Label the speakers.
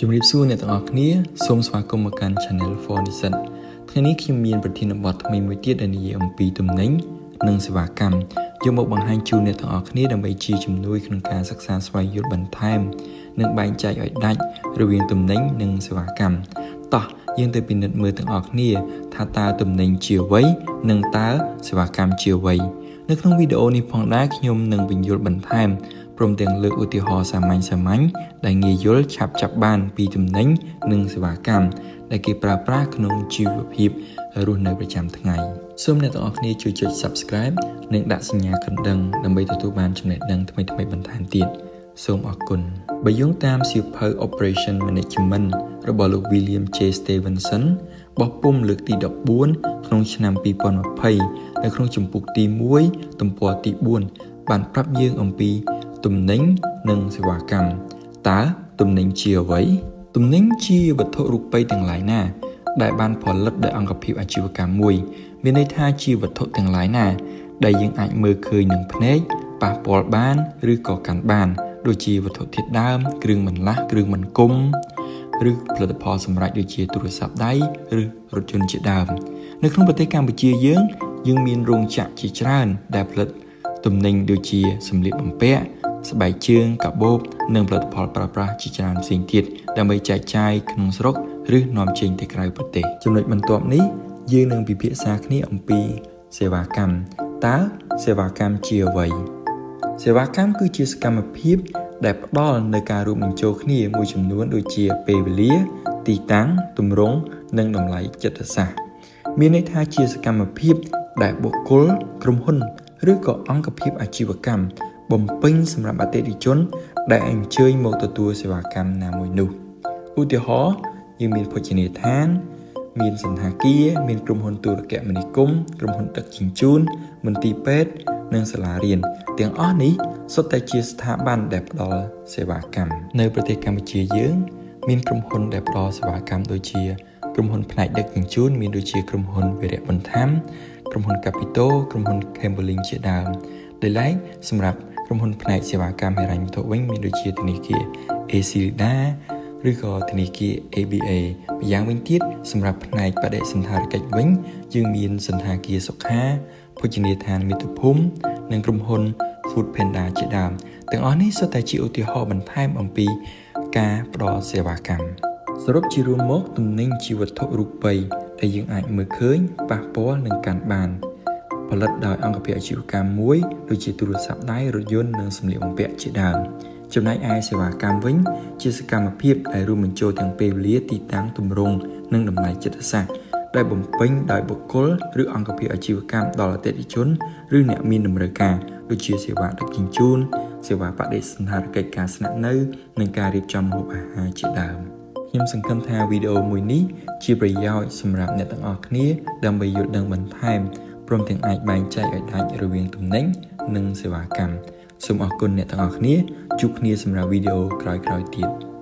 Speaker 1: ជំរាបសួរអ្នកទាំងអស់គ្នាសូមស្វាគមន៍មកកាន់ Channel For និស្សិតថ្ងៃនេះខ្ញុំមានប្រធានបទថ្មីមួយទៀតដែលនិយាយអំពីទំនិញនិងសេវាកម្មយកមកបង្ហាញជូនអ្នកទាំងអស់គ្នាដើម្បីជាជំនួយក្នុងការសិក្សាស្វែងយល់បន្ថែមនិងបែងចែកឲ្យដាច់រវាងទំនិញនិងសេវាកម្មតោះយើងទៅពិនិត្យមើលទាំងអស់គ្នាថាតើទំនិញជាអ្វីនិងតើសេវាកម្មជាអ្វីនៅក្នុងវីដេអូនេះផងដែរខ្ញុំនឹងពន្យល់បន្ថែមព្រមទាំងលើកឧទាហរណ៍សាមញ្ញសាមញ្ញដែលងាយយល់ឆាប់ចាប់បានពីទំនិញនិងសេវាកម្មដែលគេប្រើប្រាស់ក្នុងជីវភាពរស់នៅប្រចាំថ្ងៃសូមអ្នកទាំងអស់គ្នាជួយចុច Subscribe និងដាក់សញ្ញាកណ្ដឹងដើម្បីទទួលបានចំណេះដឹងថ្មីៗបន្ថែមទៀតសូមអរគុណបើយោងតាមសៀវភៅ Operation Management របស់លោក William J. Stevenson បោះពុម្ពលើកទី14ក្នុងឆ្នាំ2020នៅក្នុងជំពូកទី1ទំព័រទី4បានប្រាប់យើងអំពីទំនិញនិងសេវាកម្មតើទំនិញជាអ្វីទំនិញជាវត្ថុរូបីទាំងឡាយណា ដែលបានផលិតដោយអង្គភាពអាជីវកម្មមួយ មានន័យថាជាវត្ថុទាំងឡាយណា ដែលយើងអាចមើលឃើញនឹងភ្នែកប៉ះពាល់បានឬក៏កាន់បាន ដូចជាវត្ថុធាតុដើមគ្រឿងបន្លាស់គ្រឿងបន្គុំឬផលិតផលសម្រាប់ដូចជាទូរស័ព្ទដៃឬរថយន្តជាដើមនៅក្នុងប្រទេសកម្ពុជាយើងយើងមានរោងចក្រជាច្រើនដែលផលិតទំនិញដូចជាសម្លៀកបំពាក់ស្បែកជើងកាបូបនិងផលិតផលប្រើប្រាស់ជាច្រើនផ្សេងទៀតដើម្បីចែកចាយក្នុងស្រុកឬនាំចេញទៅក្រៅប្រទេសចំណុចបន្ទាប់នេះយើងនឹងពិភាក្សាគ្នាអំពីសេវាកម្មតើសេវាកម្មជាអ្វីសេវាកម្មគឺជាសកម្មភាពដែលផ្ដល់នូវការរួមបញ្ចូលគ្នាមួយចំនួនដូចជាពេលវេលា ទីតាំងទម្រង់និងតម្លៃចិត្តសាស្ត្រមានន័យថាជាសកម្មភាពដែលបុគ្គលក្រុមហ៊ុនឬក៏អង្គភាពអាជីវកម្មបំពេញសម្រាប់អតិថិជន ដែលអញ្ជើញមកទទួលសេវាកម្មណាមួយនោះឧទាហរណ៍យើងមានភោជនីយដ្ឋាន មានសណ្ឋាគារមានក្រុមហ៊ុនទូរគមនាគមន៍ក្រុមហ៊ុនដឹកជញ្ជូនមន្ទីរពេទ្យនិងសាលារៀនទាំងអស់នេះសុទ្ធតែជាស្ថាប័នដែលផ្ដល់សេវាកម្មនៅប្រទេសកម្ពុជាយើង មានក្រុមហ៊ុនដែលផ្ដល់សេវាកម្មដូចជាក្រុមហ៊ុនផ្នែកដឹកជញ្ជូនមានដូចជាក្រុមហ៊ុនវីរៈបន្ថាំក្រុមហ៊ុន Capito ក្រុមហ៊ុន Camboling ជាដើមដោយឡែកសម្រាប់ក្រុមហ៊ុនផ្នែកសេវាកម្មហិរញ្ញវត្ថុវិញមានដូចជាធនាគារ ACLEDA ឬក៏ធនាគារ ABA ម្យ៉ាងវិញទៀតសម្រាប់ផ្នែកបដិសណ្ឋារកិច្ចវិញយើងមានសណ្ឋាគារសុខាភោជនីយដ្ឋានមាតុភូមិនិងក្រុមហ៊ុន Food Panda ជាដើមទាំងអស់នេះសុទ្ធតែជាឧទាហរណ៍បន្ថែមអំពីការផ្ដល់សេវាកម្មសរុបជារួមមកទំនិញជាវត្ថុរូបីដែលយើងអាចមើលឃើញប៉ះពាល់និងកាន់បានផលិតដោយអង្គភាពអាជីវកម្មមួយដូចជាទូរស័ព្ទដៃរថយន្តនិងសម្លៀកបំពាក់ជាដើមចំណែកឯសេវាកម្មវិញជាសកម្មភាពដែលរួមបញ្ចូលទាំងពេលវេលាទីតាំងទម្រង់និងតម្លៃចិត្តសាស្ត្រដែលបំពេញដោយបុគ្គលឬអង្គភាពអាជីវកម្មដល់អតិថិជនឬអ្នកមានតម្រូវការដូចជាសេវាដឹកជញ្ជូនសេវាបដិសណ្ឋារកិច្ចការស្នាក់នៅនិងការរៀបចំម្ហូបអាហារជាដើមខ្ញុំសង្ឃឹមថាវីដេអូមួយនេះជាប្រយោជន៍សម្រាប់អ្នកទាំងអស់គ្នាដើម្បីយល់ដឹងបន្ថែមព្រមទាំងអាចបែងចែកឲ្យដាច់រវាងទំនិញនិងសេវាកម្មសូមអរគុណអ្នកទាំងអស់គ្នាជួបគ្នាសម្រាប់វីដេអូក្រោយៗទៀត។